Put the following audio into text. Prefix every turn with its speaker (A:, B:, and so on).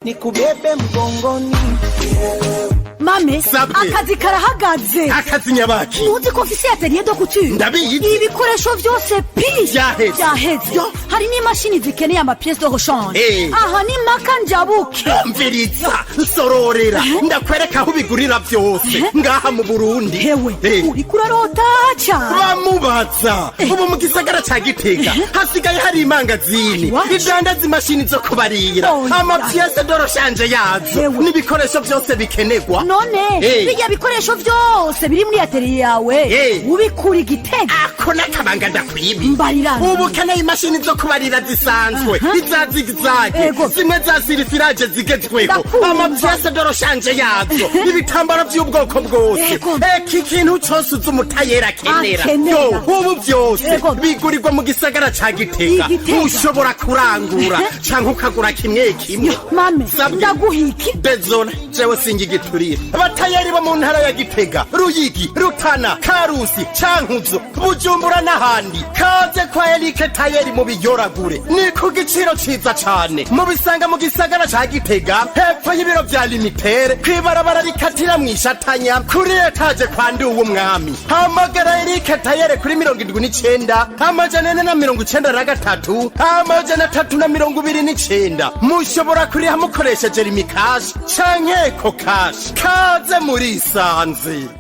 A: Nikubebe mgongoni.
B: Mame.
C: Sabwe.
B: Akazi karahagaze.
C: Akazi nyabaki?
B: Ntuzi ko mfise atelier de couture?
C: Ndabizi.
B: Ibikoresho vyose pi
C: Vyaheze.
B: Vyaheze. Hari n'imashini zikeneye ama pièces de rechange. Aha ni maka njabuke.
C: Mviriza, nsororera ndakwereka aho ubigurira byose ngaha mu Burundi.
B: Hewe, uriko urarota cane.
C: Bamubaza ubu mu gisagara ca Gitega hasigaye hari imangazini
B: Iwacu.
C: idandaza imashini zo kubarira,
B: Oya.
C: ama pièces de rechange yazo
B: Hewe.
C: n'ibikoresho byose bikenerwa.
B: None bijya bikoresho vyose biri muri atelier yawe ubikura Igitega?
C: Ako n'akabanga ndakwibi.
B: Mbarira.
C: Ubu ukeneye imashini zo kubarira zisanzwe, iza zigzag, zimwe za surfilage zigezweho,
B: Ndakumva.
C: ama pièces de rechange yazo, ibitambaro by'ubwoko bwose, eka ikintu cose uzi umutayeri akenera.
B: Akenera.
C: Yo, ubu byose bigurirwa mu gisagara ca Gitega.
B: Igitega.
C: Ushobora kurangura canke ukagura kimwe kimwe.
B: Mame.
C: Sabwe.
B: Ndaguha iki?
C: Désolé, jewe singigiturira. Abatayeri bo mu ntara ya Gitega, Ruyigi, Rutana, Karusi, Cankuzo, Bujumbura n'ahandi, kaze kwa Erike Tayeri mu Biyoragure. Ni ku giciro ciza cane. Mubisanga mu gisagara ca Gitega, hepfo y'ibiro vya Limitere, kw'ibarabara rikatira mw'Ishatanya, kuri étage kwa Nduwe Umwami. Hamagara Erike Tayere kuri 79 493 329. Mushobora kuriha mukoresheje Lumicash canke Ecocash. Kaze murisanze.